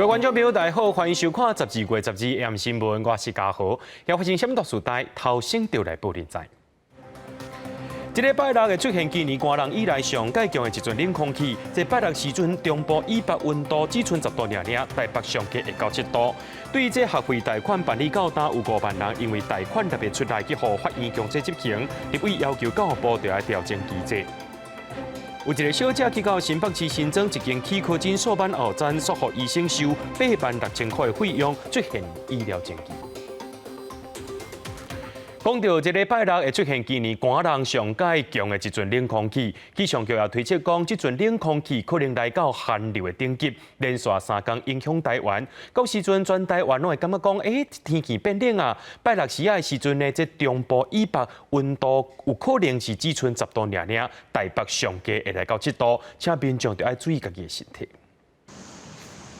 各位觀眾朋友，大家好，歡迎收看12月12 AM 新聞，我是嘉豪。又發生啥物大事代，頭先就來報恁知。這禮拜六會出現今年寒冬以來上蓋強的一陣冷空氣。這拜六時陣，中部以北溫度只賰10度爾爾，台北上低會到7度。對於這學費貸款辦理到今有5萬人因為貸款納袂出來去予法院強制執行，立委要求教育部著愛調整機制。有一個小姐去到新北市新莊一間齒科診所板後診，煞予醫生收8萬6千塊的費用，出現醫療爭議。講到這禮拜六會出現今年寒冬上蓋強的一陣冷空氣，氣象局也推測講，這陣冷空氣可能來到寒流的頂級，連續3工影響台灣。到時陣全台灣攏會感覺講，欸，天氣變冷啊！拜六時仔的時陣呢，這中部以北溫度有可能是只賰10度爾爾，台北上低會來到7度，請民眾著愛注意家己的身體。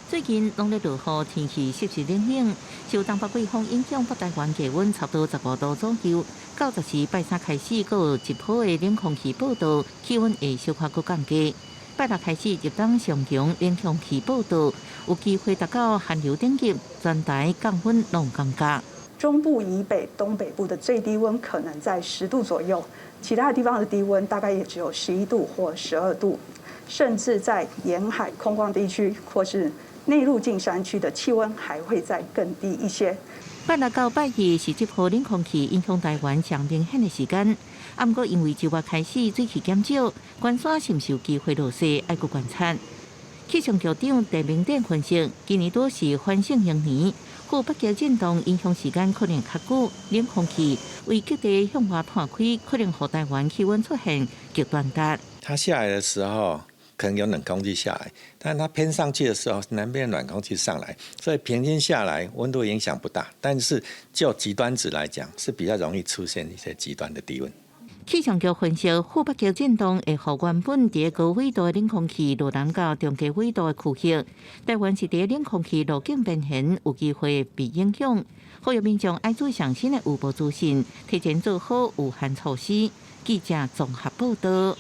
最近攏咧落雨，天氣濕濕冷冷，受東北季風影響，北台灣氣溫差不多15度左右。到十四拜三開始，閣有一波的冷空氣報到，氣溫會小可閣降低。拜六開始入冬上強冷空氣報到，有機會達到寒流頂級，全台降溫攏感覺。中部以北、東北部的最低溫可能在10度左右，其他地方的低溫大概也只有11度或12度，甚至在沿海空曠地區或是內陸近山區的氣溫還會再更低一些。拜六到拜日是這波冷空氣影響台灣上明顯的時間，啊，毋過因為周末開始水汽減少，關山是毋是有機會落雪，愛閣觀察。氣象局長鄭明典分析，今年拄是反聖嬰年，副北極震盪影響時間可能較久，冷空氣為極地向外湠開，可能予台灣氣溫出現極端值。它下來的時候，可能有冷空氣下來，但它偏上去的時候，南邊暖空氣上來，所以平均下來溫度影響不大。但是就極端值來講，是比較容易出現一些極端的低溫。氣象局分析，副北極震動會予原本佇高緯度的冷空氣落南到中低緯度的區域，台灣是佇冷空氣路徑邊緣，有機會被影響。呼籲民眾愛注意上新的預報資訊，提前做好御寒措施。記者綜合報道。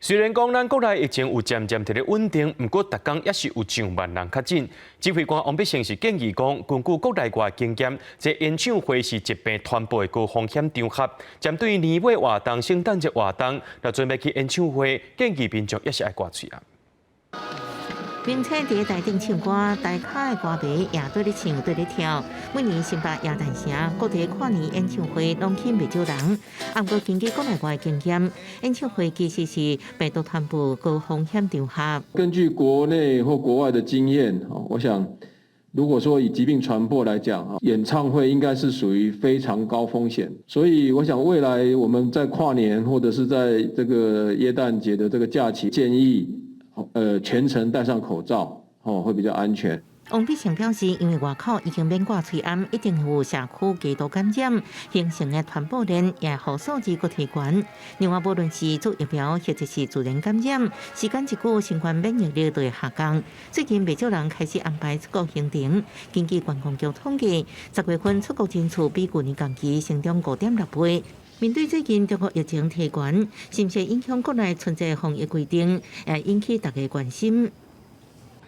雖然講咱國內疫情有漸漸佇咧穩定，毋過逐工猶是有上萬人確診。指揮官王必勝是建議講，根據國內外經驗，這演唱會是疾病傳播的高風險場合。針對年尾活動、聖誕節活動，若準備去演唱會，建議民眾猶是愛掛喙罨。明星佇台頂唱歌，台跤的歌迷也綴咧唱，綴咧跳。每年新北耶誕城各地跨年演唱會攏吸引袂少人。啊，毋過根據國內外經驗，演唱會其實是病毒傳播高風險場合。根據國內或國外的經驗，我想，如果說以疾病傳播來講，演唱會應該是屬於非常高風險。所以，我想未來我們在跨年或者是在這個耶誕節的這個假期，建議全程戴上口罩，哦，會比較安全。王必勝表示，因為外口已經免掛喙罨，一定有社區繼續感染形成的傳播鏈，也予數字閣提懸。另外，無論是注疫苗或者是自然感染，時間一久，新冠免疫力就會下降。最近袂少人開始安排出國行程。根據觀光局統計，10月份出國人數比舊年同期成長5.6倍。面對最近中國疫情提懸，是毋是影響國內春節防疫規定，也引起大家關心。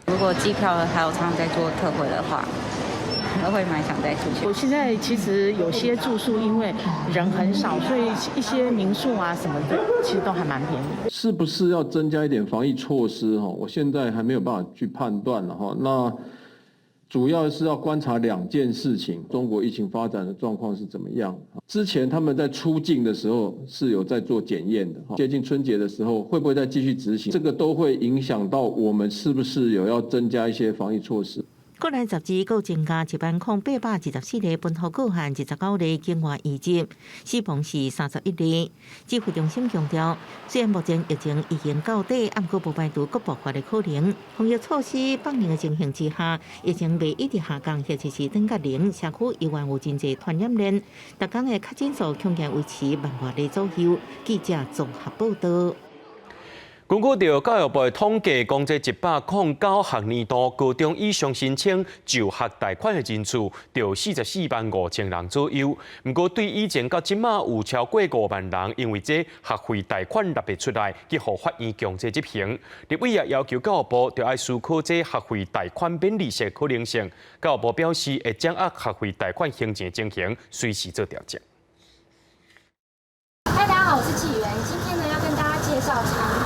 如果機票還有常在做特惠的話，我會蠻想再出去。我現在其實有些住宿因為人很少，所以一些民宿啊什麼的，其實都還蠻便宜。是不是要增加一點防疫措施？哈，我現在還沒有辦法去判斷了哈。那主要是要觀察兩件事情：中國疫情發展的狀況是怎麼樣？之前他們在出境的時候是有在做檢驗的，接近春節的時候會不會再繼續執行？這個都會影響到我們是不是有要增加一些防疫措施。國內十二閣增加10,824例本土個案，29例境外移入，死亡是31例。指揮中心強調，雖然目前疫情已經到底，毋過無排除閣爆發的可能。防疫措施放寬的情形之下，疫情袂一直下降，或者是轉甲零，社區猶原有真濟傳染鏈。逐工的確診數恐驚維持萬外例左右。記者綜合報道。根據著教育部的統計，講這109學年度高中以上申請就學貸款的人數，著44萬5千人左右。毋過對以前到這馬有超過5萬人，因為這學費貸款納袂出來，去予法院強制執行。立委也要求教育部，著愛思考這學費貸款免利息可能性。教育部表示會掌握學費貸款還錢情形，隨時做調整。嗨，大家好，我是紀元，今天呢要跟大家介紹長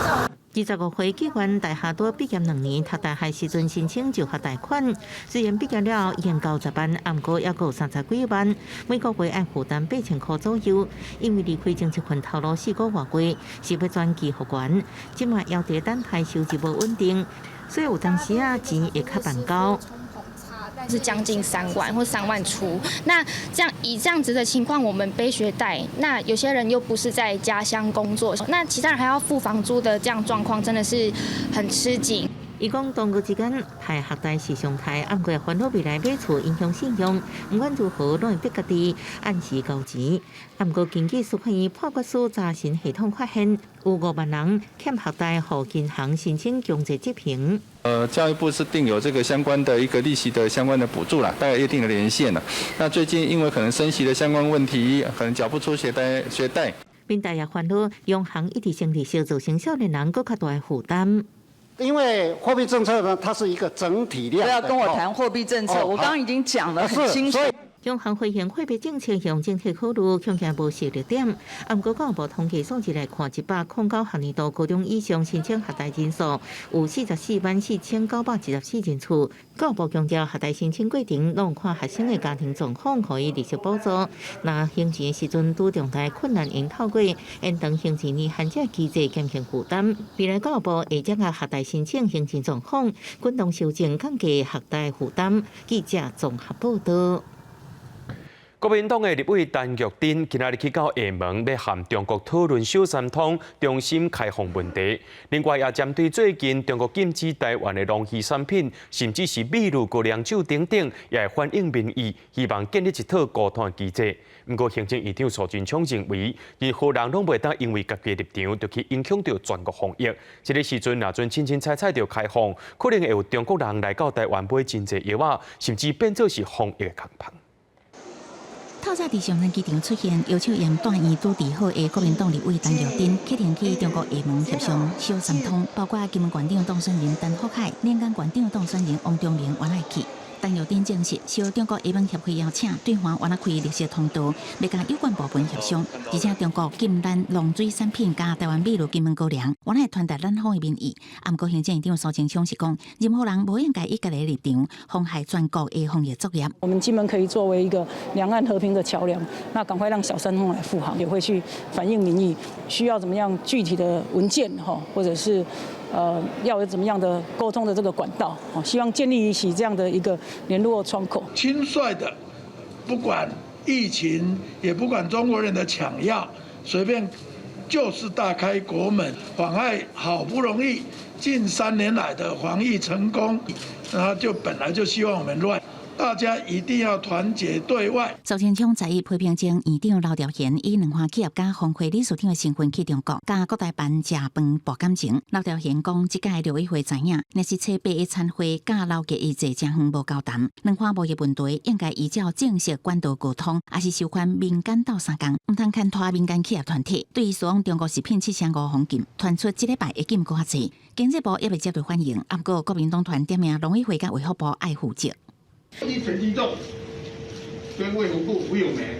照。25歲議員大學拄畢業2年，讀大學時陣申請就學貸款，雖然畢業了已經90萬，毋過猶閣有30幾萬，每個月愛負擔8000箍左右。因為離開前一份頭路4個外月，是欲轉期復還，這馬猶佇等待收入無穩定，所以有當時啊錢會較慢交。是將近3萬或3萬出，那這樣以這樣子的情況，我們背學貸，那有些人又不是在家鄉工作，那其他人還要付房租的這樣狀況，真的是很吃緊。伊講當局之間貸學貸是常態，毋過煩惱未來買厝影響信用，毋管如何攏會逼家己按時交錢。毋過根據司法院判決書查詢系統發現，有5萬人欠學貸，予銀行申請強制執行。教育部是定有這個相關的一個利息的相關的補助啦，大概一定的年限啦。那最近因為可能升息的相關問題，可能繳不出學貸學貸。平台也煩惱，央行一直升利息，造成少年人閣較大的負擔。因為貨幣政策呢，它是一個整體量。不要跟我談貨幣政策，我剛剛已經講得很清楚。央行回應貨幣政策向整體考慮，恐驚無施力點。毋過教育部統計數字來看，109學年度高中以上申請學貸人數有44萬4914人次。教育部強調，學貸申請過程攏看學生的家庭狀況，予伊利息補助。若還錢的時陣拄重大困難，會透過延長還錢年限這機制減輕負擔。未來教育部會掌握學貸申請還錢狀況，滾動修正降低學貸負擔。記者綜合報道。國民黨的立委陳玉珍今仔日去到廈門，欲和中國討論小三通重新開放問題。另外，也針對最近中國禁止台灣的農漁產品，甚至是秘魯高粱酒等等，也會反映民意，希望建立一套溝通的機制。毋過，行政院長蘇貞昌認為，任何人攏袂當因為家己立場，就去影響著全國防疫。這个時陣，若準凊凊彩彩就開放，可能會有中國人來到台灣買真濟藥仔，甚至變做是防疫的空縫。透早佇松山機場出現，搖手諳住院拄治好的國民黨立委陳玉珍，啟程去中國廈門協商小三通，包括金門縣長當選人陳福海、連江縣長當選人王忠明，原來去。陳玉珍證實，受中國廈門協會邀請，對華原來開綠色通道，欲佮有關部門協商，而且中國禁咱農水產品佮台灣秘魯金門高粱，原來傳達咱方的民意。毋過行政院長蘇貞昌是講，任何人無應該以家己的立場，妨害全國的防疫作業。我們金門可以作為一個兩岸和平的橋梁，那趕快讓小三通來復航，也會去反映民意，需要怎麼樣具體的文件哈，或者是要有怎麼樣的溝通的這個管道，希望建立起這樣的一個聯絡窗口。輕率的，不管疫情，也不管中國人的搶藥，隨便就是大開國門，妨礙好不容易近3年來的防疫成功，然後就本來就希望我們亂。大家一定要團結對外。蘇貞昌在批評前院長劉兆玄以兩岸企業家峰會理事長的身份去中國，佮國台辦食飯博感情。劉兆玄講，這屆陸委會知影，若是初八的餐會佮劉結一坐誠遠無交談，兩岸貿易問題應該依照正式管道溝通，抑是授權民間鬥相共，毋通牽拖民間企業團體。對於輸往中國食品七成五封禁，傳出這禮拜會禁閣較濟。經濟部猶未接到反應，毋過國民黨團點名農委會佮衛福部愛負責。你陳吉仲跟衛福部吳友梅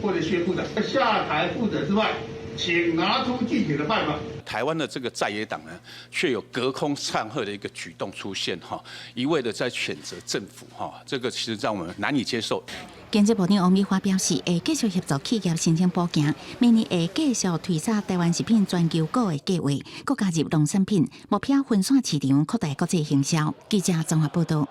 或者薛部長下台負責之外，請拿出具體的辦法。台灣的這個在野黨呢，卻有隔空唱和的一個舉動出現，哈，一味的在譴責政府，哈，這個其實讓我們難以接受。經濟部長王美花表示，會繼續協助企業申請補件，明年會繼續推展台灣食品全球購的計劃，閣加入農產品，目標分散市場，擴大國際行銷。記者綜合報道。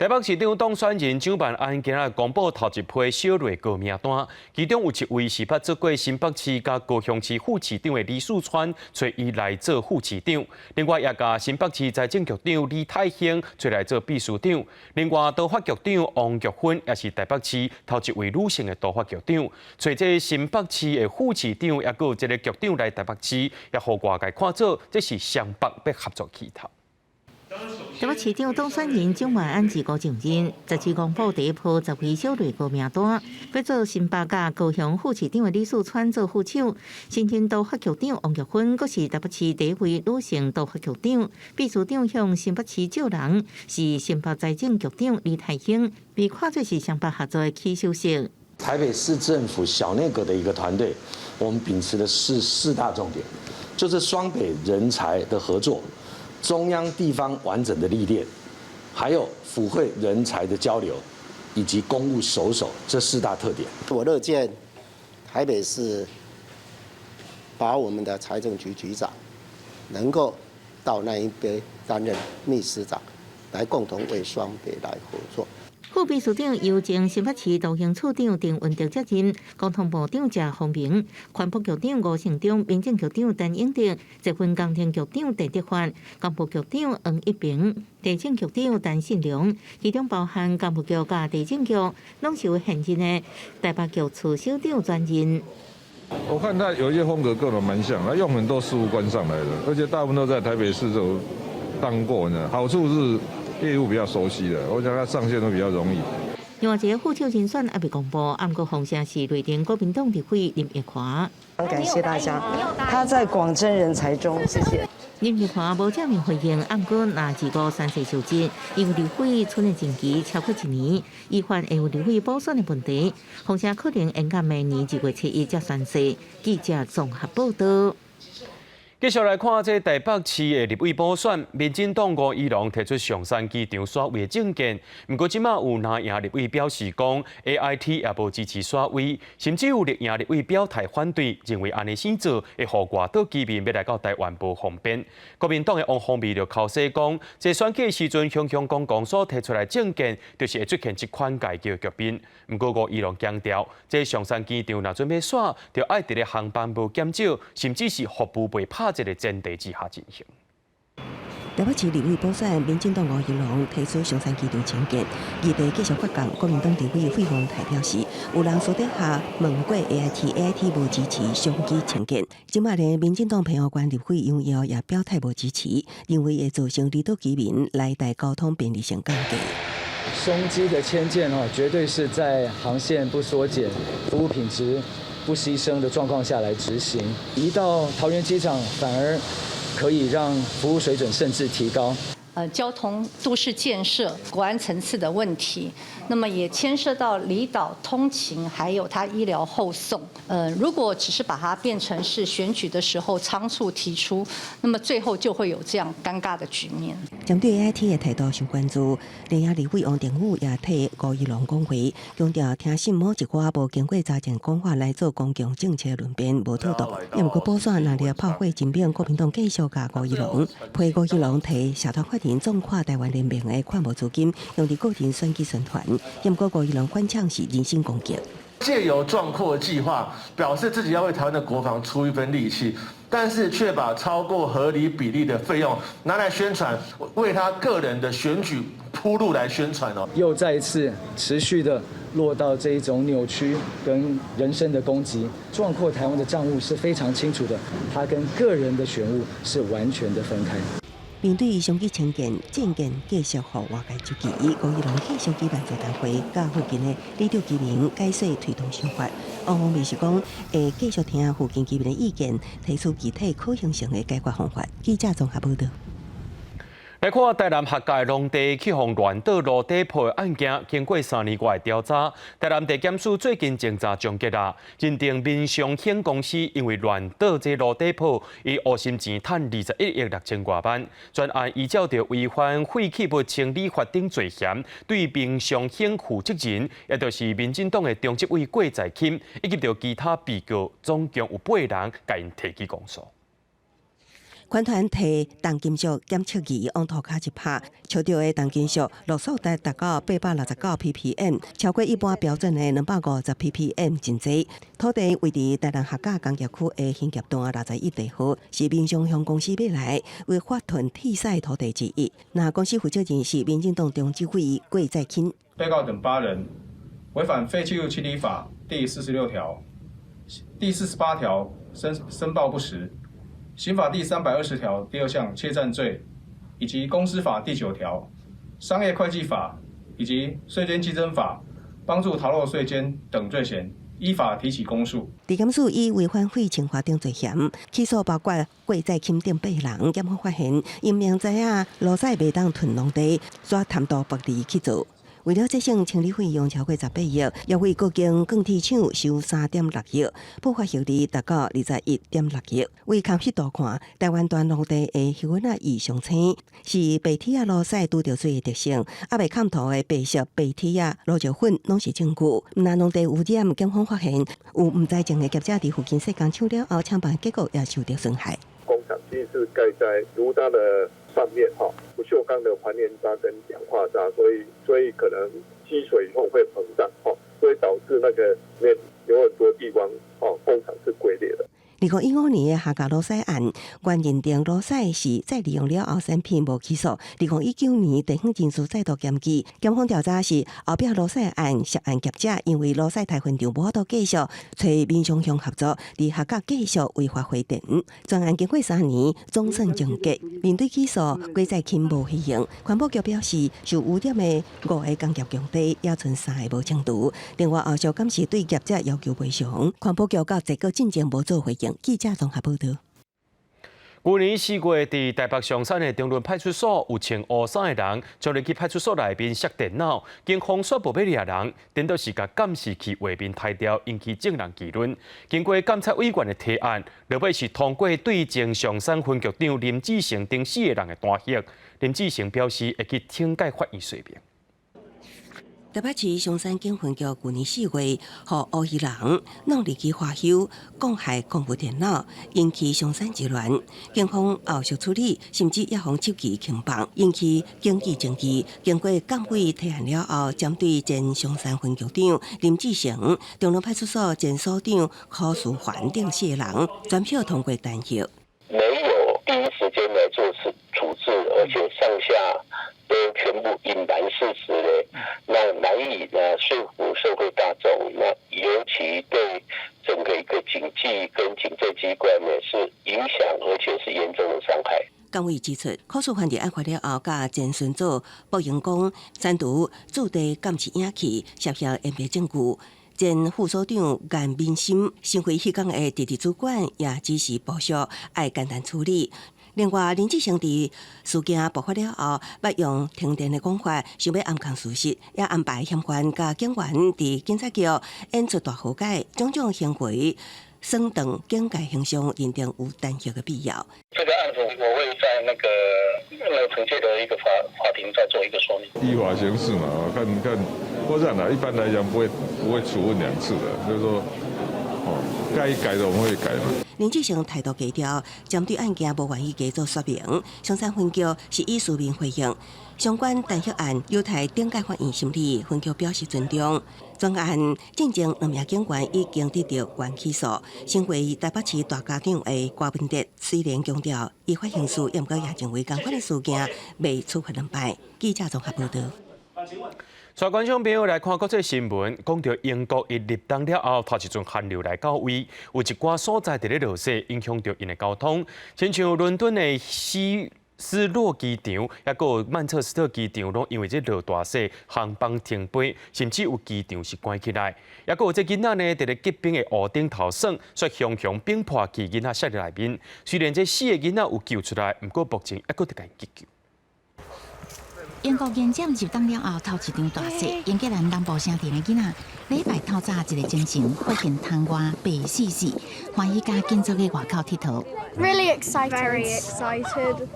台北市長當選人蔣萬安今仔日公布頭一批小內閣名單，其中有一位是捌做過新北市佮高雄市副市長的李四川，揣伊來做副市長。另外，也共新北市財政局長李泰興揣來做秘書長。另外，都發局長王玉芬也是台北市頭一位女性的都發局長，揣這新北市的副市長，也閣有一個局長來台北市，也予外界看做這是雙北欲合作起頭。台北市長當選人蔣萬安自告上任，十二公布第一波十位小內閣名單，閣做新北佮高雄副市長的李四川做副手，新任都發局長王玉芬，閣是台北市第一位女性都發局長，秘書長向新北市借人，是新北財政局長李泰興，被看做是雙北合作的起手式。台北市政府小內閣的一個團隊，我們秉持的是四大重點，就是雙北人才的合作。中央地方完整的歷練，還有府會人才的交流，以及公務首手這四大特點。我樂見台北市把我們的財政局局長能夠到那一邊擔任秘書長，來共同為雙北來合作。副秘書長由前新北市都營處長鄭文德接任，交通部長謝宏明、環保局長吳勝忠、民政局長陳永德、捷運工程局長鄭德發、工部局長黃一平、地政局長陳信良，其中包含工部局佮地政局，攏是由現任的台北局次首長專任。我看他有一些風格跟我們蠻像，他用很多事務官上來的，而且大部分都在台北市都當過呢。好處是業務比較熟悉的，我想他上線都比較容易。另外一個副手人選猶未公布，毋過風聲是內定國民黨立委林奕華。感謝大家，他在廣徵人才中，謝謝。林奕華無正面回應，毋過若二五宣誓就職，因為立委出任任期超過一年，依法會有立委補選的問題，風聲可能延到明年2月7日才宣誓。記者綜合報道。繼續來看這台北市的立委補選，民進黨吳怡農提出松山機場徙位的政見，毋過這馬有藍營立委表示講，AIT 也無支持徙位，甚至有綠營立委表態反對，認為按呢生做會予外島居民欲來到台灣無方便。國民黨的王鴻薇就剾洗講，這選舉時陣雄雄公公所提出來政見，就是會出現這款界的局面。毋過吳怡農強調，這松山機場若準備徙，就愛佇咧航班無減少，甚至是服務袂拍這個前提之下進行。台北市立委補選，民進黨吳怡農提出松山機場政見，議題繼續發酵。國民黨立委費鴻泰表示，有人私底下問過 AIT，AIT 無支持松機政見。這馬連民進黨澎湖縣立委楊耀也表態無支持，認為會造成離島居民來台交通便利性降低。松機的遷建哦，絕對是在航線不縮減、服務品質不犧牲的狀況下來執行。移到桃園機場反而可以讓服務水準甚至提高。交通、都市建設、國安層次的問題，那麼也牽涉到離島通勤，還有它醫療後送。如果只是把它變成是選舉的時候倉促提出，那麼最後就會有這樣尷尬的局面。針對 AIT 的態度受關注，藍營立委王定宇也替吳怡農講話，強調聽信某一寡無經過查證講法來做公共政策論辯無妥當。毋過補選若咧炮火真猛，國民黨繼續共吳怡農批吳怡農提社團法人縱跨台灣聯盟的款募資金，用佇個人選舉宣傳。毋過吳怡農反嗆是人身攻擊。借由壯闊計劃，表示自己要為台灣的國防出一分力氣，但是卻把超過合理比例的費用拿來宣傳，為他個人的選舉鋪路來宣傳哦。又再一次持續的落到這一種扭曲跟人身的攻擊。壯闊台灣的賬務是非常清楚的，他跟個人的選務是完全的分開。面對松機遷建，政見繼續予外界質疑，吳怡農繼續舉辦座談會，佮附近的離島居民解說推動想法。王鴻薇是講會繼續聽附近居民的意見，提出具體可行性的解決方法。記者綜合報道。來看台南學界農地去予亂倒路底鋪的案件，經過3年外的調查，台南地檢署最近偵查終結啦，認定民雄興公司因為亂倒這路底鋪，伊烏心錢趁21億6千外萬。全案依照著違反廢棄物清理法等罪嫌，對民雄興負責人，也就是民進黨的中執委郭在欽，以及著其他被告，總共有八人共𪜶提起公訴。環團提重金屬檢測儀往塗跤一拍，抽著的重金屬濃度達到869 ppm，超過一般標準的250 ppm 真濟。土地位佇台南客家工業區的興業段61地號，是民雄鄉公司買來為發屯鐵賽土地之一。那公司負責人是民進黨中執委郭在清。被告等八人違反廢棄物清理法第46條、第48條申報不實，刑法第320條第二項竊佔罪，以及公司法第9條、商業會計法以及稅捐稽徵法幫助逃漏稅捐等罪嫌，依法提起公訴。地檢署以違反廢清法等罪嫌起訴，包括郭在欽等八人。檢方發現，𪜶明知影鱸屎袂當囤農地，煞貪圖薄利去做。為了節省清理費用超過18億，也為各間鋼鐵廠收3.6億，不法獲利達到21.6億。為康熙圖看，台灣段農地的氣溫仔異常青，是白鐵仔鱸屎拄著水的特性。猶未崁塗的白色白鐵仔蘆石粉攏是證據。毋但農地污染，檢方發現有毋知情的業者佇附近設工廠了後，廠房結構也受著損害。工廠其實是蓋在爐渣的上面，哈，不鏽鋼的還原渣跟氧化渣，所以可能積水以後會膨脹，哈，所以導致那個面有很多地方，哦，工廠是龜裂的。2015年的客家鱸屎案，原認定鱸屎是再利用了後產品無起訴。2019年地方人士再度檢舉，檢方調查是後壁鱸屎案涉案業者因為鱸屎刣焚場無法度繼續，揣民雄鄉合作，佇客家繼續違法回電。全案經過3年，總算終結。面對起訴，郭在欽無回應。環保局表示，受污染的五个工業用地也賰三个無清除。另外後續敢是對業者要求賠償。環保局到這個進前無做回應。記者綜合報導。舊年4月，佇台北松山的中崙派出所，有穿烏衫的人衝入去派出所內面摔電腦，警方煞無欲掠人，顛倒是共監視器畫面刣掉，引起眾人議論。經過監察委員的提案，落尾是通過對前松山分局長林志成等四个人的彈劾。林志成表示會去懲戒法院說明。台北市松山警分局舊年4月，予烏衣人弄入去華休，攻害公務電腦，引起松山之亂。警方後續處理，甚至也予手機輕放，引起警紀爭議。經過監委提案了後，針對前松山分局長林志成、中崙派出所前所長柯淑環等四个人，全票通過彈劾。沒有第一時間來做處置，而且上下都全部隱瞞事實咧，那難以呢說服社會大眾，那尤其對整個一個警紀跟警政機關呢是影響，而且是嚴重的傷害。監委指出，柯淑環佇案發了後，佮前巡佐報應講刪除駐地監視影器，涉嫌隱瞞證據。前副所長顏明心身為彼工的直直主管，也指示部屬愛簡單處理。另外，林志成佇事件爆發了後，捌用停電的講法，想欲掩藏事實，也安排嫌犯佮警員佇警察局演出大和解，種種行為損斷警界形象，認定有彈劾的必要。這個案子我會在那個懲戒的一個法庭再做一個說明。依法行事嘛，看看，我這樣啦，一般來講不會處分兩次的，就是說，哦，該改的我們會改嘛。林志成態度低調，針對案件無願意加做說明。松山分局是以書面回應，相關彈劾案有待頂級法院審理，分局表示尊重。全案進前兩名警員已經得著原起訴。身為台北市大家長的柯文哲雖然強調依法行事，毋過也認為仝款的事件袂處罰兩擺。記者綜合報導。帶觀眾朋友來看國際新聞，講著英國伊立冬了後，頭一陣寒流來到位，有一寡所在佇咧落雪，影響著𪜶的交通，親像倫敦的希斯洛機場，抑閣有曼徹斯特機場，攏因為這落大雪，航班停飛，甚至有機場是關起來。抑閣有這囡仔呢，佇咧結冰的湖頂頭耍，煞雄雄冰破去，囡仔摔佇內面。雖然這四个囡仔有救出來，毋過目前猶閣佇共急救。英國迎接入冬了後，頭一場大雪，英格蘭南部城鎮的囡仔，禮拜透早一个精神，發現窗外白雪雪，歡喜佮緊走去外口𨑨迌。 Really excited. Very excited.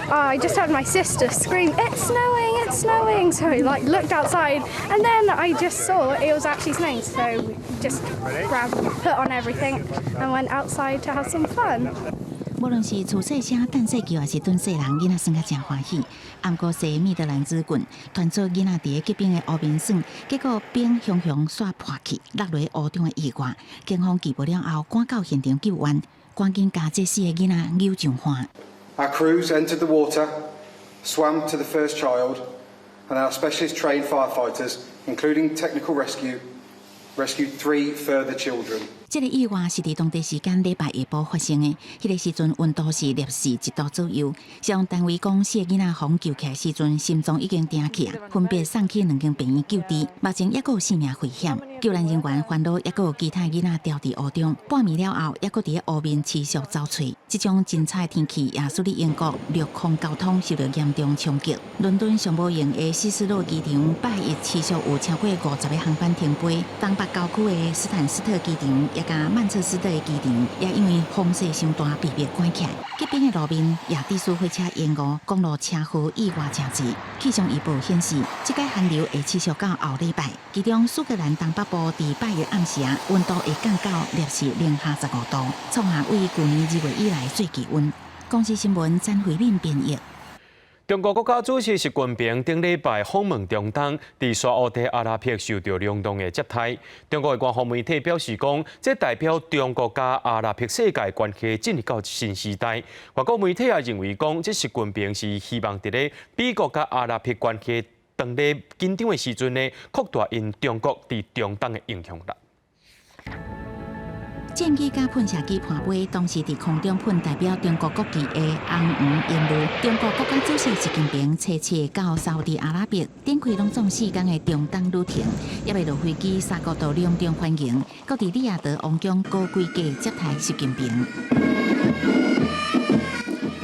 I just heard my sister scream, "It's snowing! It's snowing!" So I like looked outside, and then I just saw it was actually snowing. So we just grabbed, put on everything, and went outside to have some fun. 無論是厝細聲、等細球，抑是轉細人，囡仔耍甲誠歡喜。毋過西米德蘭茲郡傳出囡仔佇咧結冰的湖面耍，結果冰雄雄煞破去，落落湖中的意外，警方拘捕了後，趕到現場救援，趕緊共這四個囡仔扭上岸。 Our crews entered the water, swam to the first child, and our specialist trained firefighters, including technical rescue, rescued three further children. 這個意外是佇當地時間禮拜下晡發生的，彼個時陣溫度是攝氏1度左右。消防單位講，四個囡仔予救起來時陣，心臟已經停去啊，分別送去兩間病院救治，目前猶閣有性命危險。救難人員煩惱，猶閣有其他囡仔牢佇湖中，半暝了後，猶閣佇咧湖面持續走揣。這種真差的天氣也使得英國陸空交通受到嚴重衝擊。倫敦上無閒的希斯洛機場拜一持續有超過50個航班停飛，東北郊區的斯坦斯特機場。也佮曼徹斯特的機場也因為風勢傷大，被迫關起來。結冰的路面也致使火車延誤，公路車禍意外誠濟。氣象預報顯示，這個寒流會持續到後禮拜。其中蘇格蘭東北部佇拜一暗時啊，溫度會降到攝氏零下15度，創下對舊年2月以來最低溫。公視新聞詹慧敏編譯。中國國家主席習近平頂禮拜訪問中東，佇沙烏地阿拉伯受著隆重的接待。中國的官方媒體表示講，這代表中國佮阿拉伯世界關係進入到新時代。外國媒體也認為講，這習近平是希望佇咧美國佮阿拉伯關係當咧緊張的時陣呢，擴大𪜶中國佇中東的影響力。戰機佮噴射機盤飛，同時佇空中噴代表中國國旗的紅黃煙霧。中國國家主席習近平初七到沙烏地阿拉伯，展開攏總四工的中東旅程，猶未落飛機，三國都隆重歡迎，閣佇利雅得王宮高規格接待習近平。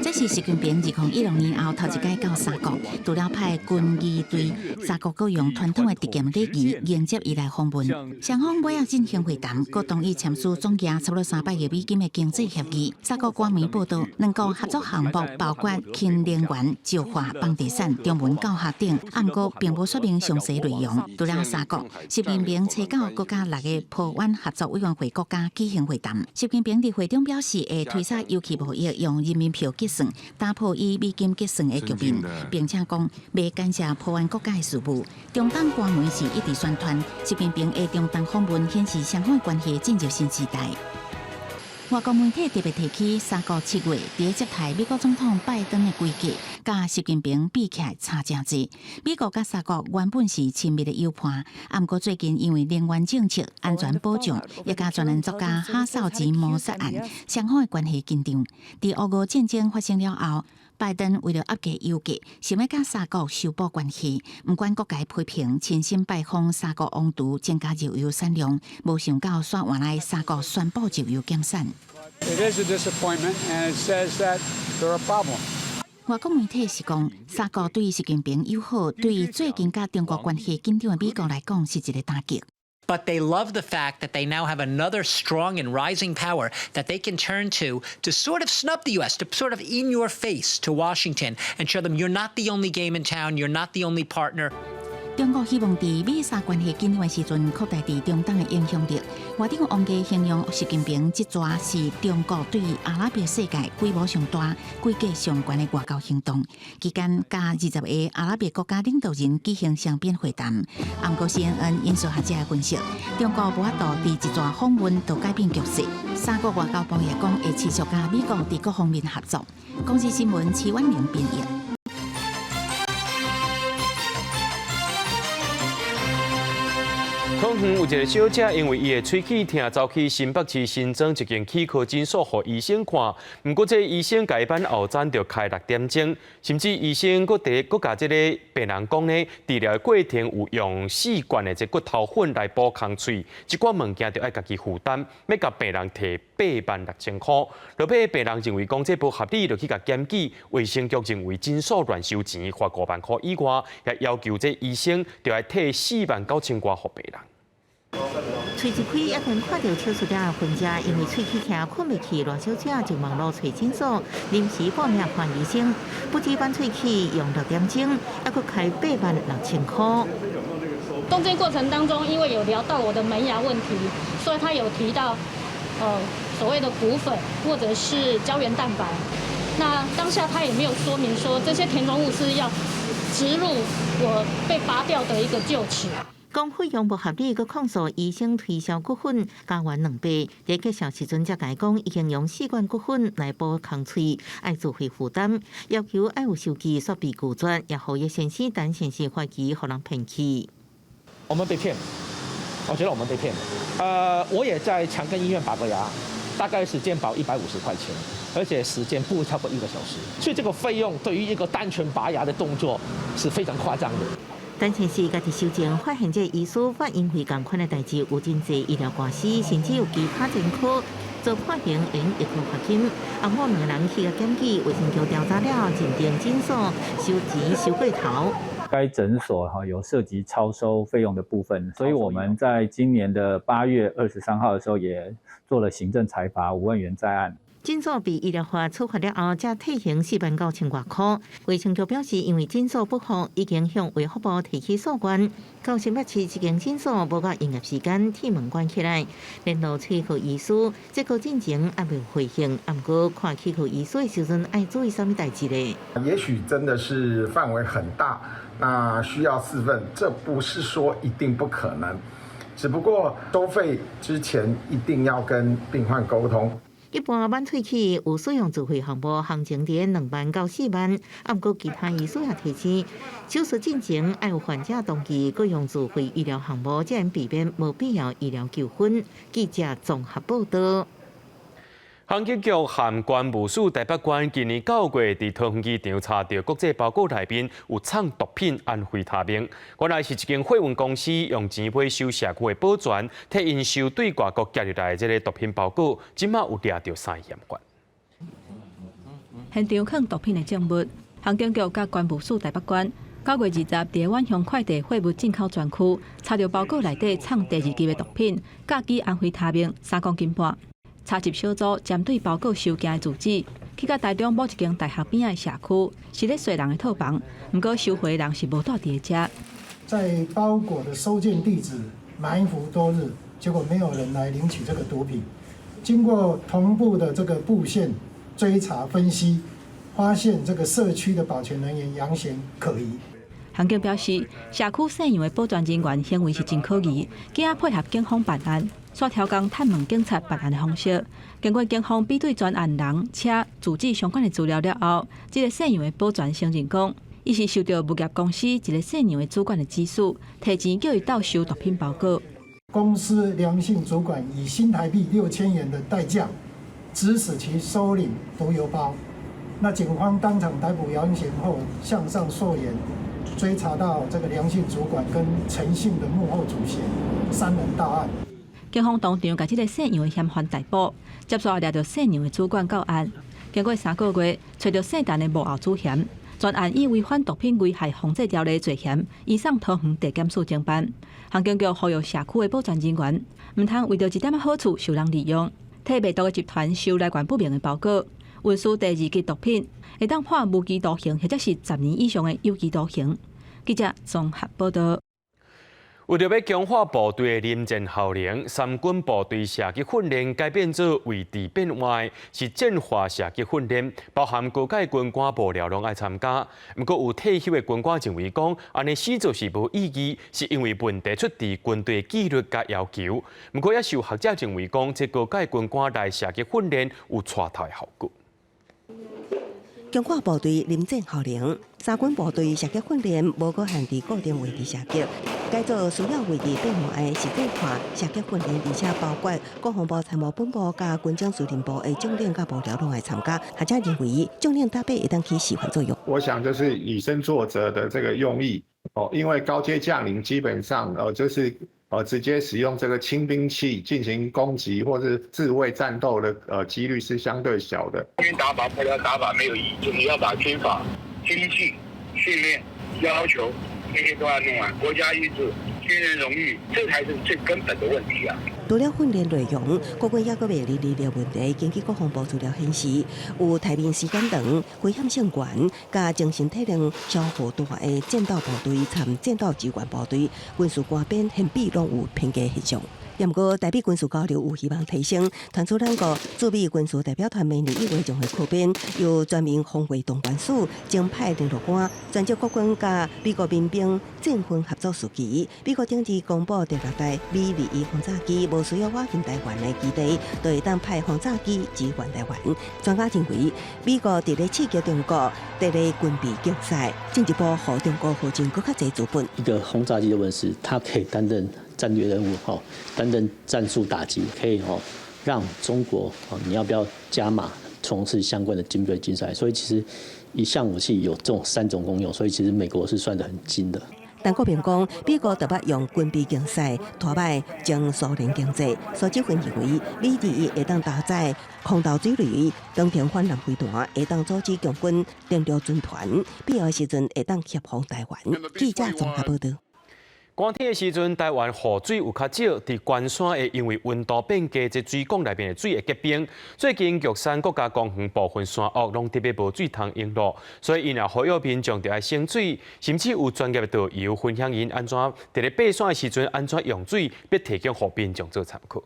這是習近平2016年後頭一擺到沙國，除了派軍儀隊，沙國閣用傳統的挃劍禮儀迎接伊來訪問。雙方尾仔進行會談，閣同意簽署總額差不多300億美金的經濟協議。沙國官媒報道，兩國合作項目包括氫能源、石化、房地產、中文教學等，毋過並無說明詳細內容。除了沙國，習近平揣九閣佮六个波灣合作委員會國家舉行會談。習近平佇會中表示，會推捒油氣貿易用人民幣結算，打破以美金結算的局面，並且講袂干涉波灣國家的事務。中東官媒是一直宣傳，習近平的中東訪問顯示雙方關係進入新時代。外國媒體特別提起，沙國7月佇接待美國總統拜登的規格，佮習近平比起來差誠濟。美國佮沙國原本是親密的友伴，毋過最近因為能源政策、安全保障，也佮專欄作家哈紹吉謀殺案，雙方的關係緊張。佇烏俄戰爭發生了後，拜登為著壓低油價，想欲佮沙國修補關係，毋管各界批評，親身拜訪沙國王儲，增加石油產量，無想到煞換來沙國宣布石油減產。 It is a disappointment, and it says that there are problems. 外國媒體是講，沙國對習近平友好，對最近佮中國關係緊張的美國來講是一個打擊。 But they love the fact that they now have another strong and rising power that they can turn to to sort of snub the U.S., to sort of in your face to Washington and show them you're not the only game in town, you're not the only partner. 中國希望佇美沙關係緊張的時陣，擴大佇中東的影響力。外長王毅形容習近平這逝是中國對阿拉伯世界規模上大、規格上懸的外交行動。期間，佮20個阿拉伯國家領導人舉行雙邊會談。毋過 CNN 引述學者分析，中國無法度佇一逝訪問就改變局勢。沙國外交部也講會持續佮美國佇各方面合作。公視新聞齊婉玲編譯。桃園有一個小姐，因為伊的喙齒疼，走去新北市新莊一間齒科診所予醫生看。毋過這個醫生共伊扳後層就開六點鐘，甚至醫生閣佇閣共這个病人講呢，治療的過程有用四罐的這骨頭粉來補空喙，這寡物件著愛家己負擔，欲共病人提86,000箍。落尾病人認為講這無合理，就去共檢舉。衛生局認為診所亂收錢，罰5萬箍以外，也要求這醫生著愛退4萬9千外予病人。喙一開，猶通看著手術台的痕跡，因為喙齒疼，睏袂去，賴小姐就網路揣診所，臨時報名看醫生，不止扳喙齒用六點鐘，猶閣開86,000箍。中間過程當中，因為有聊到我的門牙問題，所以他有提到，所謂的骨粉或者是膠原蛋白。那當下他也沒有說明說這些填充物是要植入我被拔掉的一個臼齒。講費用無合理，閣控訴醫生推銷骨粉加懸2倍。佇結束時陣才共伊講，已經用四罐骨粉來補空喙，愛自費負擔，要求愛有收據，煞被拒絕，也呼籲先生陳先生懷疑予人騙去。我們被騙，我覺得我們被騙。我也在長庚醫院拔過牙，大概是健保150塊錢，而且時間不會超過一個小時，所以這個費用對於一個單純拔牙的動作是非常誇張的。陳先生家己修正，發現這個醫師發因為仝款的代誌有真濟醫療官司，甚至有其他前科，遭判刑應一科罰金。翁某兩个人去共檢舉，衛生局調查了，認定診所收錢收過頭。該診所哈有涉及超收費用的部分，所以我們在今年的8月23號的時候，也做了行政裁罰5萬元在案。診所被醫療法處罰了後，才退還4萬9千外箍。衛生局表示，因為診所不符，已經向衛福部提起訴願。到新北市這間診所無到營業時間，鐵門關起來。聯絡齒科醫師，這個進前猶未回應。毋過看齒科醫師的時陣，愛注意啥物代誌咧？也許真的是範圍很大，那需要四份，這不是說一定不可能，只不過收費之前一定要跟病患溝通。一般挽喙齒有使用自費項目，行情佇2萬到4萬。啊，毋過其他醫師也提醒，手術進前愛有患者同意，閣用自費醫療項目，才能避免無必要醫療糾紛。記者綜合報道。航警局和關務署台北關今年9月佇桃園機場查著國際包裹內面有藏毒品安非他命。原來是一間貨運公司用錢買收社區的保全，替𪜶收對外國寄入來的這个毒品包裹，這馬有掠著三个嫌犯。現場囥毒品的證物，航警局佮關務署台北關9月20佇遠雄快遞貨物進口專區查著包裹內底藏第二級的毒品，甲基安非他命3公斤半。查緝小組針對包裹收件的住址，去到台中某一間大學邊仔的社區，是咧稅人的套房，毋過收貨的人是無蹛佇遮。在包裹的收件地址埋伏多日，結果沒有人來領取這個毒品。經過同步的這個布線追查分析，發現這個社區的保全人員楊賢可疑。刑警表示，社區姓楊的保全人員行為是真可疑，今仔配合警方辦案，煞調工探問警察辦案的方式。經過警方比對專案人、車、住址相關的資料了後，這个姓楊的保全承認講，伊是受著物業公司一个姓楊的主管的指使，提錢叫伊鬥收毒品包裹。公司梁姓主管以新台幣6000元的代價，指使其收領毒郵包。那警方當場逮捕楊賢後，向上溯源，追查到這個梁姓主管跟陳姓的幕後主嫌三人到案。警方當場共這个姓楊的嫌犯逮捕，接續掠著姓楊的主管到案。經過3個月，揣著姓陳的幕後主嫌，全案以違反毒品危害防制條例罪嫌，移送桃園地檢署偵辦。刑警局呼籲社區的保全人員，毋通為著一點仔好處受人利用，替賣毒的集團收來源不明的包裹，運輸第二級毒品，會當判無期徒刑或者是10年以上的有期徒刑。記者綜合報道。為著欲強化部隊的臨戰效能，三軍部隊射擊訓練改變做位置變換，實戰化射擊訓練，包含高階軍官幕僚攏愛參加。毋過有退休的軍官認為講，按呢死做是無意義，是因為問題出佇軍隊紀律佮要求。毋過也是有學者認為講，這高階軍官來射擊訓練有帶頭的效果。強化部隊臨戰效能，三軍部隊射擊訓練無閣限佇固定位置射擊，改做需要位置變換的實戰化射擊訓練，而且包括國防部參謀本部佮軍種司令部的將領佮幕僚攏來參加。學者認為，將領搭配會當起示範作用。我想就是以身作則的這個用意哦，因為高階將領基本上就是直接使用這個輕兵器進行攻擊或是自衛戰鬥的幾率是相對小的。軍打法、幕僚打法沒有意義，就是要把軍法、軍紀、訓練要求這些都要弄完，國家意志、軍人榮譽，這才是最根本的問題啊！除了訓練內容，國軍猶閣面臨歷問題。根據國防部資料顯示，有待命時間長、危險性懸、佮精神體能消耗大的戰鬥部隊參戰鬥支援部隊，軍事官編編比攏有偏低現象。毋過台美軍事交流有希望提升，傳出兩國駐美軍事代表團明年1月將會擴編，由全民防衛動員署增派聯絡官，專責國軍佮美國民兵戰訓合作時期。美國頂日公布第六代 米21轟炸機無需要倚近台灣的基地，就會當派轟炸機支援台灣。專家認為，美國佇咧刺激中國，佇咧軍備競賽，進一步予中國耗盡閣較濟資本。一個轟炸機的問世，它可以擔任戰略任務，吼，擔任戰術打擊，可以吼讓中國，你要不要加碼從事相關的軍備競賽？所以其實一項武器有這種三種功用，所以其實美國是算得很精的。陳國平講，美國特別用軍備競賽拖敗前蘇聯經濟。蘇志芬認為，米21會當搭載空投水雷、長程反艦飛彈，會當組織共軍登陸軍團，必要時陣會當協防台灣。記者綜合報導。寒天的時陣，台灣雨水有較少，佇關山會因為溫度變低，這水管內面的水會結冰。最近玉山國家公園部分山屋攏特別無水通用咯，所以𪜶也呼籲民眾著愛省水，甚至有專業的導遊分享𪜶按怎佇咧爬山的時陣按怎用水，欲提供予民眾做參考。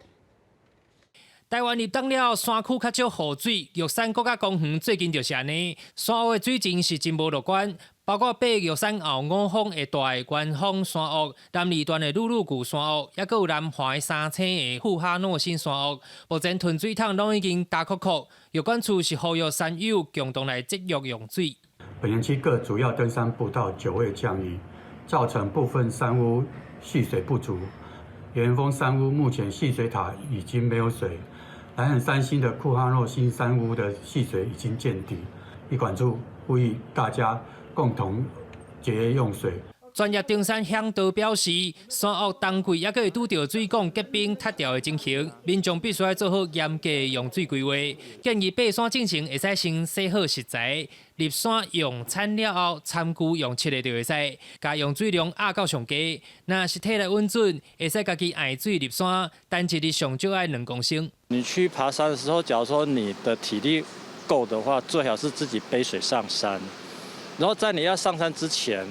台灣入冬了，山區較少雨水，玉山國家公園最近就是按呢，山屋的水情是真無樂觀。包括爬玉山後五峰的大元峰山屋、南二段的魯魯谷山屋，抑閣有南橫的三星的富哈諾新山屋，目前囤水桶攏已經焦涸涸。玉管處是呼籲山友共同來節約用水。本園區各主要登山步道久未降雨，造成部分山屋蓄水不足。元峰山屋目前蓄水塔已經沒有水，南橫三星的庫哈諾新山屋的蓄水已經見底。醫管處呼籲大家共同節約用水。專業登山嚮導表示，山屋冬季猶閣會拄著水管結冰塌掉的情形，民眾必須愛做好嚴格的用水規劃。建議爬山進前會使先洗好食材，入山用餐了後，餐具用拭的就會使，共用水量壓到上低。若是體力穩準，會使家己愛水入山，但一日上少愛2公升。你去爬山的時候，假如說你的體力夠的話，最好是自己背水上山。然後在你要上山之前，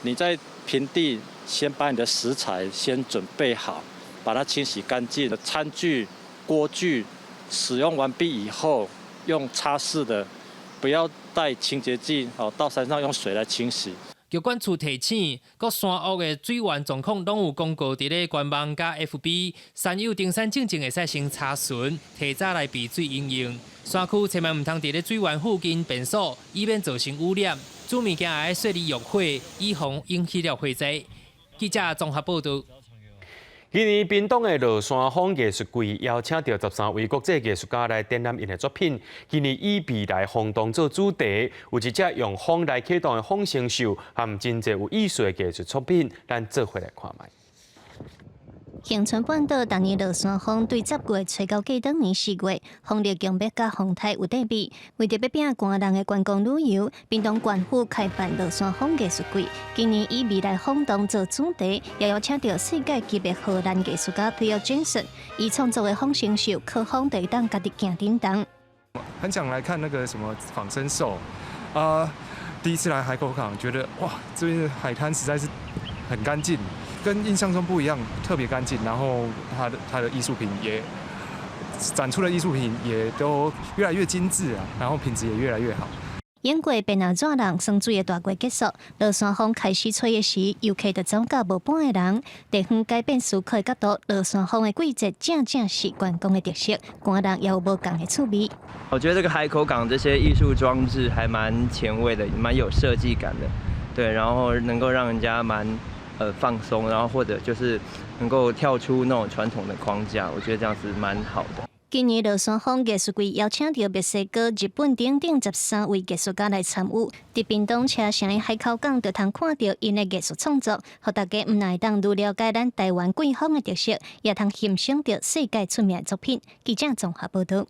你在平地先把你的食材先準備好，把它清洗乾淨。餐具、鍋具使用完畢以後，用擦拭的，不要帶清潔劑，哦，到山上用水來清洗。玉管處提醒，各山屋的水源狀況攏有公告佇咧官網佮 FB，山友登山進前會使先查詢，提早來備水飲用。山區千萬毋通佇咧水源附近便所，以免造成污染。煮物件愛細膩用火，以防引起了火災。記者綜合報導。今年屏東的落山風藝術季邀請著13位國際藝術家來展覽𪜶的作品。今年以未來風洞做主題，有一隻用風來啟動的風箏獸，和真濟有意思的藝術作品，咱做伙來看覓。恆春半島逐年落山風對10月初到過當年4月，風力強欲佮風颱有得比。為著欲拼寒人的觀光旅遊，屏東縣府開辦落山風藝術季。今年以未來風洞做主題，也邀請著世界級的荷蘭藝術家 Theo Jansen，伊創作的風箏獸，靠風就會當家己行振動。很想來看那個什麼仿生獸，第一次來海口港，覺得哇，這邊的海灘實在是很乾淨。跟印象中不一樣，特別乾淨，然後它的藝術品也展出的藝術品也都越來越精緻啊，然後品質也越來越好。經過變若熱人霜水的大月結束，落山風開始吹的時，遊客就走到無半个人。地方改變思考的角度，落山風的季節正正是觀光的特色，寒人也有無仝的趣味。我覺得這個海口港這些藝術裝置還蠻前衛的，蠻有設計感的，對，然後能夠讓人家蠻放鬆，然後或者就是能夠跳出那種傳統的框架，我覺得這樣子蠻好的。今年落山風藝術季邀請著墨西哥、日本等等13位藝術家來參與。佇屏東車城的海口港，就通看著𪜶的藝術創作，予大家毋但會當愈了解咱台灣季風的特色，也通欣賞著世界出名的作品。記者綜合報導。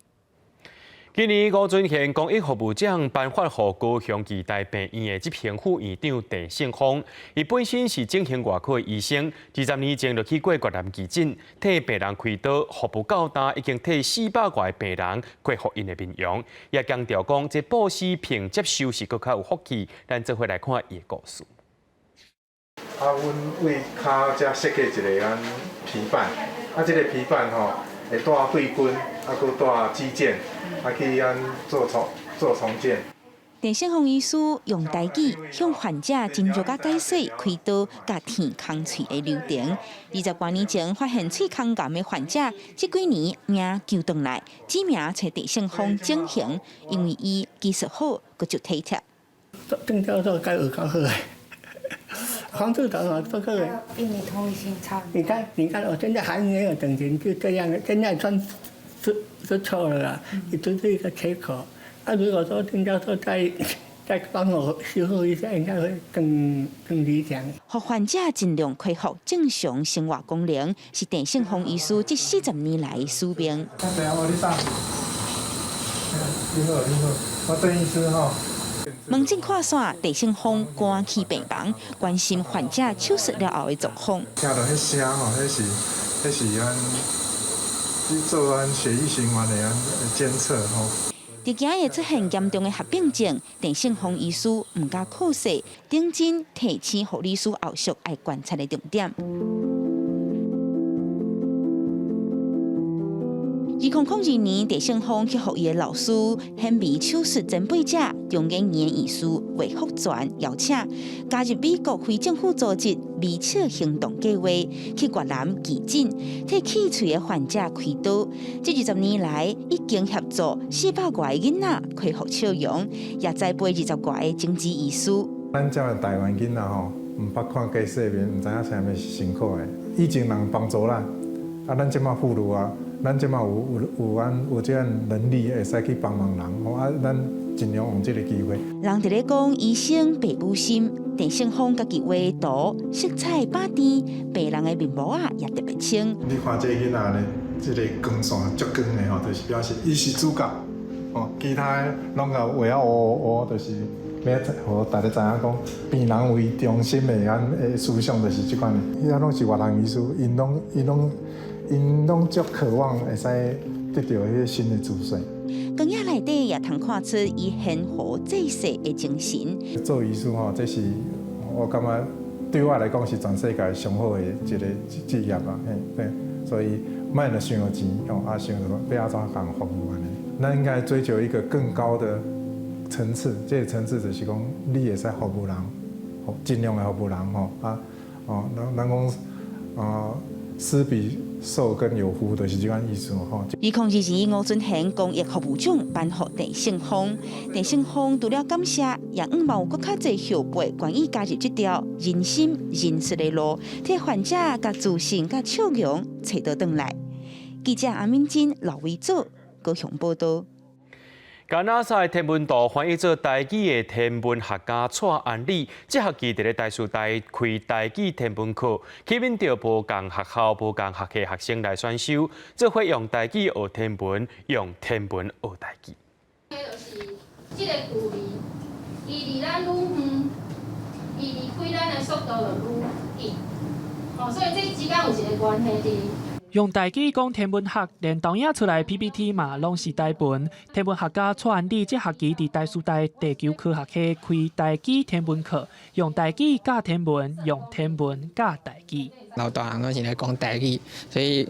今年吳尊獻公益服務獎頒發予高雄基大病院的執行副院長鄭勝峰，伊本身是整形外科的醫生，20年前就去過越南義診，替病人開刀，服務到今已經替400外個病人恢復𪜶的面容，也強調講，這布施比接受是閣較有福氣。咱做伙來看伊的故事。啊，阮為跤遮設計一个按皮板。啊，這個皮瓣吼會帶血筋，啊，閣帶肌腱，啊去按做重建。鄭勝峰醫師用台語向患者斟酌佮解說開刀佮填空喙的流程。20多年前發現喙空癌的患者，這幾年命救轉來，指名揣鄭勝峰整形，因為伊技術好，閣足體貼。鄭教授該有較好的，黃處長啊，這個。病理同理心差。你看，你看，我現在還沒有整形，就這樣，現在算是錯了啦，也只是一個切口。啊，如果說鄭教授再幫我修復一下，應該會更理想。予患者盡量恢復正常生活功能，是鄭勝峰醫師這40年來的使命。等下我你上。你好，你好，我鄭醫師吼。門診看煞，鄭勝峰趕去病房，關心患者手術了後的狀況。聽著彼聲吼，彼是按去做按血液循環的按監測吼。佇驚會出現嚴重的合併症，鄭勝峰醫師毋敢忽視，認真提醒護理師後續愛觀察的重點。2002年，鄭勝峰去予伊的老師顯微手術前輩者中研院院士魏福全邀請，加入美國非政府組織微笑行動計劃，去越南義診，替棄喙的患者開刀。這20年來，已經協助400外個囡仔恢復笑容，也栽培20外個種子醫師。咱遮的台灣囡仔吼，毋捌看過世面，毋知影啥物是辛苦的。以前人幫助咱，啊，咱這馬富裕啊。咱這馬有按有這樣能力，會使去幫忙人，吼啊，咱盡量用這個機會。人佇咧講醫生爸母心，鄭勝峰家己畫圖，色彩百甜，病人的面膜仔也特別清。你看這個囡仔咧，這個光線足光的吼，就是表示伊是主角，哦，其他的攏共畫啊烏烏，就是欲予大家知影講，病人為中心的按的思想就是這款的。遐攏是越南醫師，𪜶攏足渴望會使得著彼個新的資訊。光影內底也通看出伊懸壺濟世的精神。做醫師吼，這是我感覺對我來講是全世界上好的一個職業啊，嘿，對，所以莫著想著錢吼，啊想著欲按怎共服務按呢。咱應該追求一個更高的層次，這個層次就是講你會使服務人，盡量來服務人吼，啊，哦，咱講啊，施比受更有福，就是這款意思吼。2022吳尊賢公益服務獎頒予鄭勝峰，鄭勝峰除了感謝，也向望有閣較濟後輩願意加入這條仁心仁術的路，替患者共自信佮笑容揣倒轉來。記者阿敏珍、劉維祖高雄報道。共 NASA 的天文圖翻譯做台語的天文學家蔡安里，這學期佇咧台師大開台語天文課，吸引著無仝學校、無仝學系學生來選修，做伙用台語學天文，用天文學台語。就是這個距離，伊離咱愈遠，伊離開咱的速度就愈緊。哦，所以這之間有一個關係佇。用台語講天文學，連投影出來 PPT 嘛，攏是台文。天文學家蔡安里這學期佇台師大地球科學系開台語天文課，用台語教天文，用天文教台語。老大漢攏是咧講台語，所以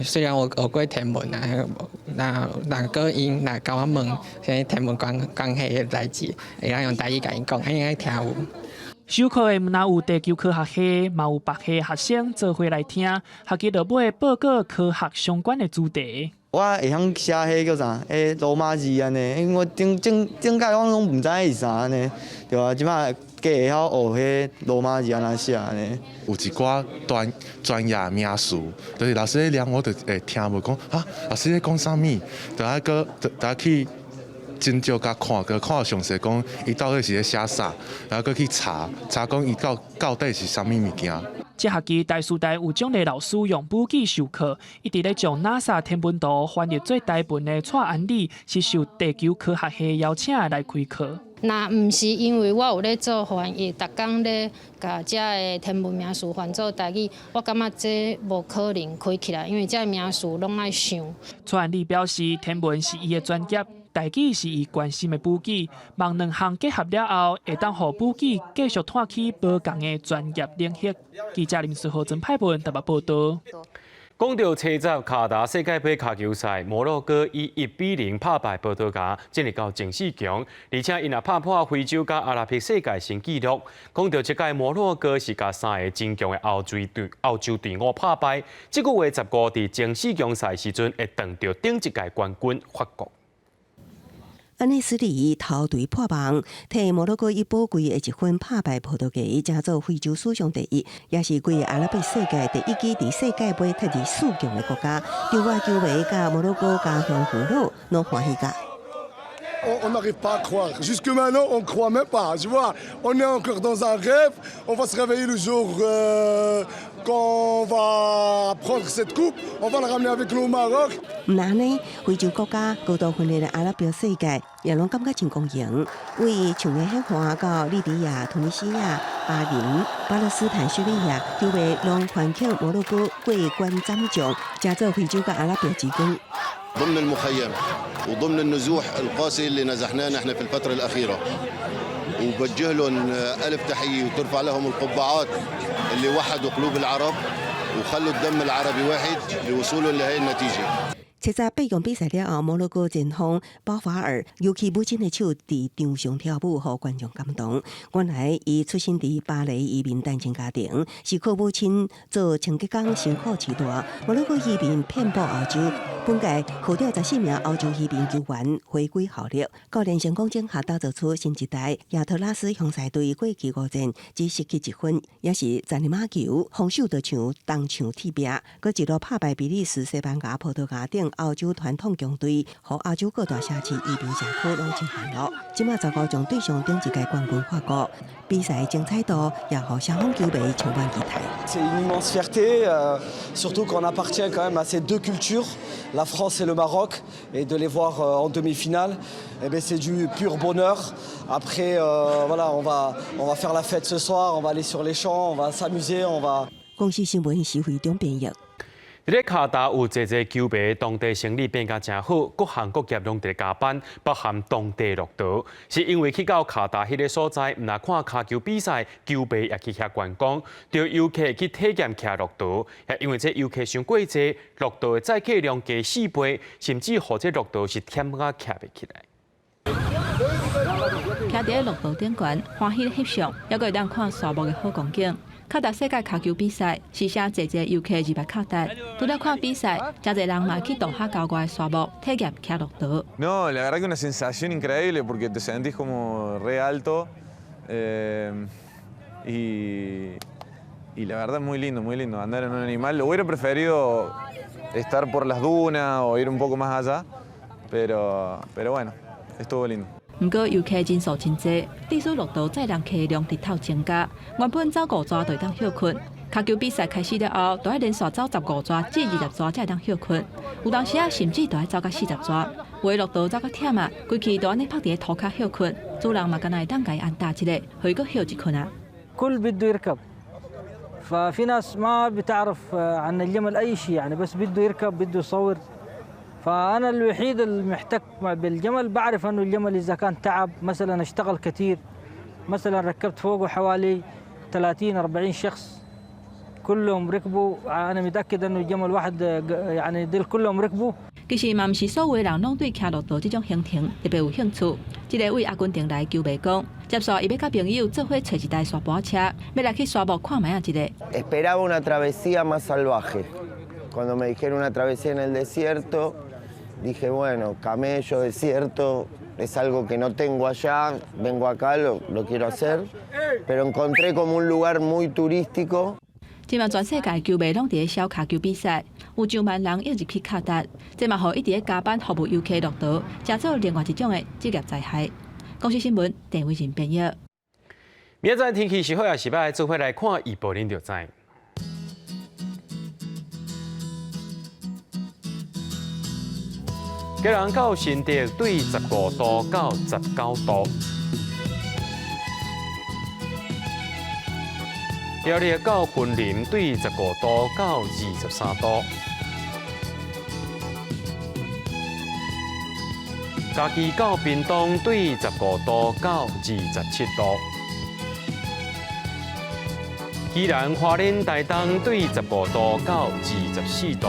雖然我學過天文啊，那閣𪜶若共我問啥物天文關係的代誌，會當用台語共𪜶講，𪜶應該聽有。授課的毋但有地球科學系，嘛有別系學生做伙來聽，學期落尾報告科學相關的主題。我會曉寫彼叫啥？彼羅馬字按呢，因為我頂頂頂擺我攏毋知影是啥按呢，對啊，這擺加會曉學彼羅馬字按怎寫按呢。有一寡專業名詞，就是老師咧念，我就會聽無講啊，老師咧講啥物？就愛閣就愛去真少共看，閣看詳細講，伊到底是咧寫啥，然後閣去查查講伊到底是啥物物件。這學期台師大有獎勵老師用母語授課，一直咧將 NASA 天文圖翻譯做台文的蔡安里，是受地球科學系邀請來開課。若毋是因為我有咧做翻譯，逐工咧共遮的天文名詞翻做台語，我感覺這無可能開起來，因為這名詞攏愛想。蔡安里表示，天文是伊的專業。台語是伊關心的母語，望兩項結合了後，會當予母語繼續拓起無仝的專業領域。記者林思豪、曾派文台北報道。講到初十卡達世界盃跤球賽，摩洛哥以1比0拍敗葡萄牙，進入到前四強，而且𪜶也拍破非洲佮阿拉伯世界新紀錄。講到這屆摩洛哥是共三个真強的歐洲隊伍拍敗，這個月15佇前四強賽時陣會碰著頂一屆冠軍法國。安內斯里頭槌破網，替摩洛哥以寶貴的一分拍敗葡萄牙，成做非洲史上第一，也是規个阿拉伯世界第一支佇世界盃踢入四強的國家。場外球迷佮摩洛哥家鄉父老攏歡喜甲。 On n'arrive pas à croire. Jusque maintenant, on ne croit même pas. Tu vois, on est encore dans un rêve. On va se réveiller le jour quand on va prendre cette coupe. On va la ramener avec nous au Maroc. 毋但呢，非洲國家高度分裂的阿拉伯世界，也攏感覺真光榮。為長的海岸到利比亞、突尼西亞、巴林、巴勒斯坦、敘利亞，球迷攏歡慶摩洛哥過關斬將，成做非洲佮阿拉伯之光。 ضمن المخيم وضمن النزوح القاسي اللي نزحناه نحن في الفترة الأخيرة وبوجه لهم ألف تحية وترفع لهم القبعات اللي وحدوا قلوب العرب وخلوا الدم العربي واحد لوصولهم لهي النتيجة。七十八強比賽了後，摩洛哥前鋒保法爾舉起母親的手，佇場上跳舞，予觀眾感動。原來伊出生佇巴黎移民單親家庭，是靠母親做清潔工辛苦飼大。摩洛哥移民遍布歐洲，本屆號召14名歐洲移民球員回歸效力。教練成功整合打造出新一代亞特拉斯雄獅隊，過去五戰只失去一分，也是十二碼球防守就像銅牆鐵壁，閣一路拍敗比利時、西班牙、葡萄牙等歐洲傳統強隊，予亞洲各大城市移民社區攏真歡樂。這馬15強對上頂一屆冠軍法國，比賽精彩度也予雙方球迷充滿期待。 C'est une immense fierté, surtout qu'on appartient quand même à ces deux cultures, la France et le Maroc, et de les voir en demi-finale, eh ben c'est du pur bonheur. Après, voilà, on va faire la fête ce soir, on va aller sur les champs, on va s'amuser, on va. 公視新聞徐惠中編譯。佇咧卡達有濟濟球迷，當地生理變甲誠好，各行各業攏佇咧加班，包含當地駱駝，是因為去到卡達彼个所在，毋但看跤球比賽，球迷也去遐觀光，著遊客去體驗騎駱駝，也因為這遊客傷過濟，駱駝的載客量加4倍，甚至予這駱駝是忝甲徛袂起來。徛佇咧駱駝頂懸，歡喜翕相，猶閣會當看沙漠的好光景。卡達世界跤球比賽是啥濟濟遊客入來卡達，除了看比賽，誠濟人嘛去杜哈郊外的沙漠體驗騎駱駝。 No, la verdad que una sensación increíble porque te sentís como re alto y la verdad muy lindo andar en un animal. Lo hubiera preferido estar por las dunas o ir un poco más allá, pero bueno, estuvo lindo. 毋過遊客人數真濟，致使駱駝載人客量直透增加。原本走五逝就會當歇睏，跤球比賽開始了後，都愛連續走15逝至20逝才會當歇睏。有當時啊，甚至都愛走到40逝。有的駱駝走較忝啊，規氣都按呢趴佇咧塗跤歇睏，主人嘛干焦會當共伊按搭一下，予伊閣歇一睏啊。 كل بده يركب، ففي ناس ما بتعرف عن الجمل اي شيء، يعني بس بده يركب، بده يصور. فانا الوحيد المحتك بالجمل، بعرف انه الجمل اذا كان تعب مثلا، اشتغل كثير، مثلا ركبت فوقه حوالي 30 40 شخص كلهم ركبوا، انا متاكد انه الجمل واحد يعني ديل كلهم ركبوا. 其實嘛，毋是所有人攏對騎駱駝這種行程特別有興趣。這个為阿根廷來的球迷講，接紲伊欲佮朋友做伙揣一台沙盤車，欲來去沙漠看覓仔一下。 Esperaba una travesía más salvaje. Cuando me dijeron una travesía en el desierto, dije, bueno, camello, desierto, es algo que no tengo allá, vengo acá, lo quiero hacer. Pero encontré como un lugar muy turístico. 這馬全世界球迷攏佇咧痟跤球比賽，有上萬人湧入去卡達，這嘛予一直咧加班服務遊客駱駝，成做另外一種的職業災害。公視新聞，鄭偉仁編譯。明仔載天氣是好抑是䆀，做伙來看預報，恁就知。基隆到新竹對15度到19度。苗栗到雲林對15度到23度。嘉義到屏東對15度到27度。宜蘭花蓮台東對15度到24度。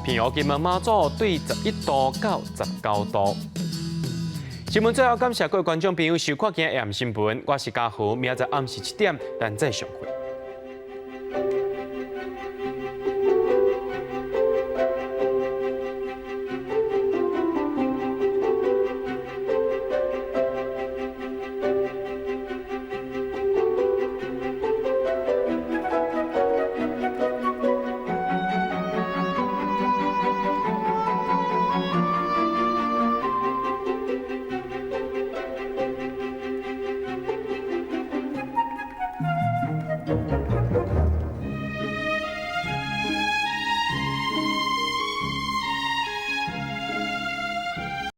澎湖金門馬祖對11度到19度。新聞最後感謝各位觀眾朋友收看今日 AM 新聞，我是嘉豪，明仔載暗時7點，咱再相會。